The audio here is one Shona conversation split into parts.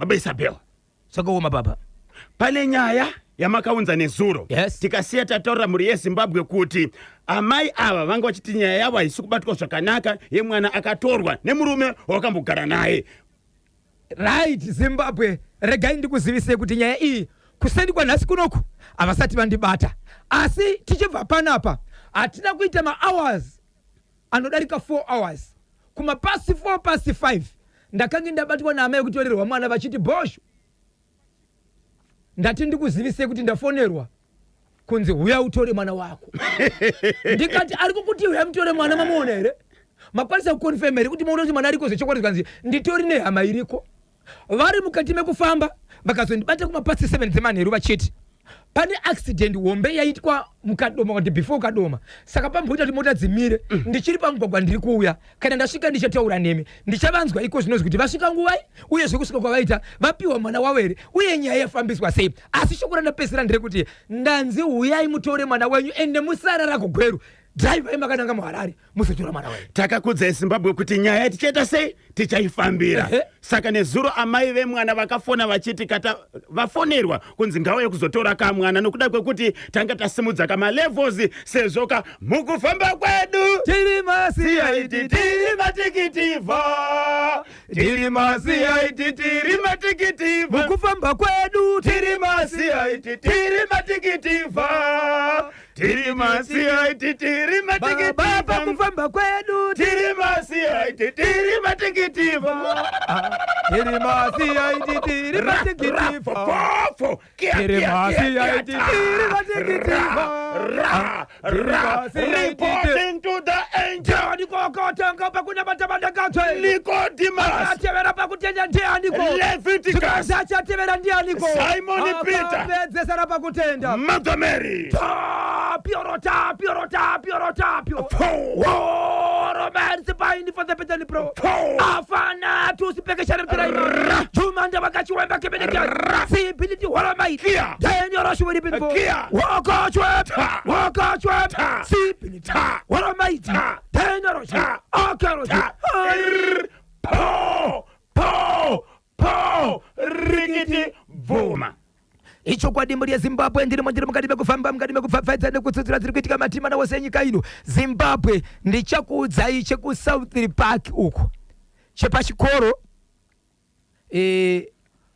Baba Isabel. Zvakaoma, baba. Pane nyaya yamakaunza nezuro. Yes. Tikasiya tataurira mhuri yeZimbabwe kuti amai ava vanga vachiti nyaya yavo haisi kubatwa zvakanaka, yemwana akatorwa nemurume wakambogara naye. Right, Zimbabwe, regai ndikuzivisei kuti nyaya iyi kuseni kwanhasi kunoku havasati vandibata, asi tichibva panapa hatina kuita mahours anodarika 4 hours, kumapasi 4 pasi 5 ndakange ndabatwa naamai kutorerwa mwana vachiti, "Bhosho, ndati ndikuzivisei kuti ndafonerwa kunzi huya utore mwana wako." Ndikati, "Ari kukuti huya mutore mwana mamuona here? Makwanisa kuconfirm here kuti muona kuti mwana ariko zvechokwadi?" Zvikanzi, "Nditori nehama iriko." Vari mukati mekufamba vakazondibata kumapasi 7 dzemanheru vachiti pane accident hombe yaitwa muKadoma, kuti before Kadoma, saka pamboita kuti mota dzimire. Ndichiri pamugwagwa, ndiri kuuya. Kana ndasvika ndichataura nemi. Ndichavanzwa iko zvinozwi kuti vasvika nguvai, uyezve kusvika kwavaita vapiwa mwana wavo here, uye nyaya yafambiswa sei. Asi shoko randapedzisira nderekuti ndanzi huyai mutore mwana wenyu, ende musarara kuGweru, dhiraivhai makananga muHarare muzotora mwana wenyu. Takakudzai, Zimbabwe, kuti nyaya tichaita sei, tichaifambira. Saka nezuro amai vemwana vakafona vachiti kata vafonerwa kunzi ngauye kuzotora kamwana, nokuda kwekuti tanga tasimudza kamalevels, sezvo ka mukufamba kwedu tiri maCID, tiri matikitivha, tiri maCID, tiri matikitivha. Mukufamba kwedu tiri maCID, tiri matikitivha, tiri maCID, tiri baba. Matikitivha. Pakufamba kwedu tiri maCID, tiri matikitivha. Tiri maCID, tiri matikitivha. Tiri maCID, tiri matikitivha. Tiri maCID. Reporting to the angel. Ndianiko akatanga pakunamata mandakatsve? Nicodemus. Akatevera pakutenda ndianiko? Leviticus. Achatevera ndianiko? Simon Peter. Akapedzesera pakutenda? Mother Mary. Tapio, tapio, tapio, tapio. Po. Romansi paini for the petani pro. Po. Afana tusipekeshana mtiraima. Jumanda wakachiwemba kebedeka. Sibility holamai. Kia. Daniel Rashwari binfo. Kia. Wakachwe. Ta. Wakachwe. Ta. Sibility. Ta. Holamai. Ta. Daniel Rashwari. Ta. Akaroshi. Ta. R. Po. Po. Po. Rikiti. Bvuma. Ichokwadi, mhuri yeZimbabwe, ndirimo, ndiri mukati mekufamba, mukati mekupfapfaidza nekutsutsura dziri kuitika matimana wose enyika ino, Zimbabwe. Ndichakuudzai chekuSouth Park uku, chepachikoro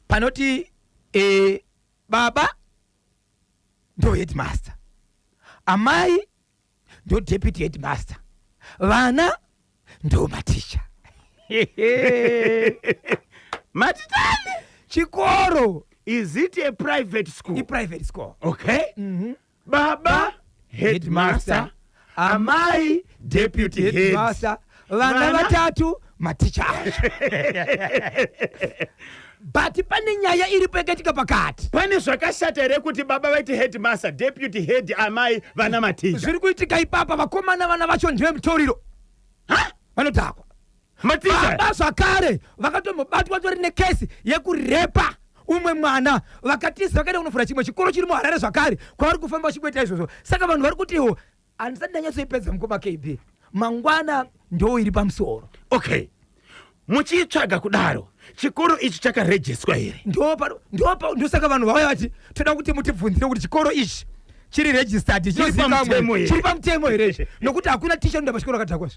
panoti baba ndo headmaster, amai ndo deputy headmaster, vana ndo maticha. Matitani? Chikoro. Is it a private school? Iprivate school. Okay. Baba headmaster, amai deputy head. Headmaster, vana Vana- vatatu maticha acho. But pane nyaya iripo yakaitika pakati. Pane zvakashata here kuti baba vaiti headmaster, deputy head, amai, vana maticha? Zviri kuitika ipapa, vakomana, vana vacho ndivemutoriro, vanodhakwa. Maticha? Baba zvakare vakatombobatwa tori nekesi yekurepa umwe mwana, vakatiza, vakaenda kunovhura chimwe chikoro chiri muHarare zvakare, kwavari kufamba vachingoita izvozvo. Saka vanhu vari kutiwo, handisati ndanyatsoipedza, mukoma KB, mangwana ndo iri pamusoro. Okay, muchiitsvaga kudaro, chikoro ichi chakaregisterwa here? Ndosaka vanhu vauya vati toda kuti mutibvunzire kuti chikoro ichi chiri registered, Chiri pamutemo here? chiri pamutemo here ichi, nokuti hakuna ticha unoenda pachikoro akadhakwa.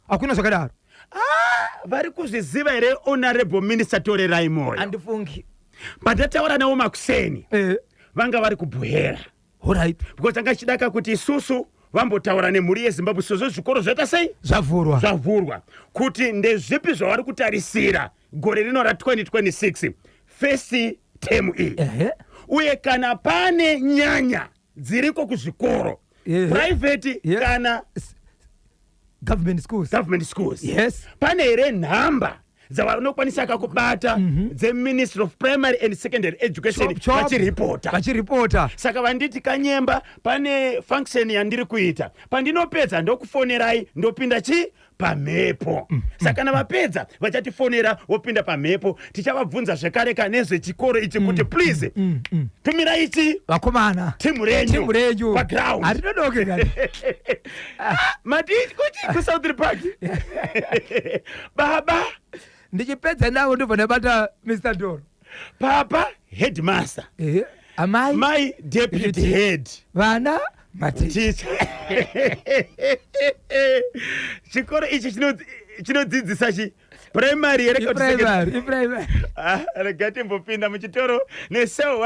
Hakuna zvakadaro. Vari kuzviziva here Honorable Minister Torerai Moyo? Handifungi. Pandataura navo makuseni, vanga vari kuBuhera. Because tanga chidaka kuti isusu vambotaura nemhuri yeZimbabwe, sezvo zvikoro zvaita sei? Zvavhurwa. Zvavhurwa, kuti ndezvipi zvavari kutarisira gore rino ra2026, first term iyi, uye kana pane nyanya dziriko kuzvikoro private kana government schools. Government schools. Yes. Pane here nhamba dzavanokwanisa kakubata dzeMinistry of Primary and Secondary Education? Chop, chop. Vachiripota. Vachiripota. Saka vanditi, "Kanyemba, pane function yandiri kuita, pandinopedza ndokufonerai, ndopinda chi pamhepo." Saka kana vapedza vachatifonera, vopinda pamhepo. Tichavabvunza zvekare kanezvechikoro ichi kuti please tumirai chi vakomana, timu renyu timu renyu paground. Hatinodoke kani. Mati kuti kuSouth Park baba Ndichipedza navo ndobva ndabata Mr Doro. Papa headmaster. Ehe, amai. Mai deputy Deputy. head. Vana maticha. Teacher. Chikoro ichi chinodzidzisa chi primary here kana kuti secondary? Iprimary, iprimary. Ah, rega timbopinda muchitoro nesel.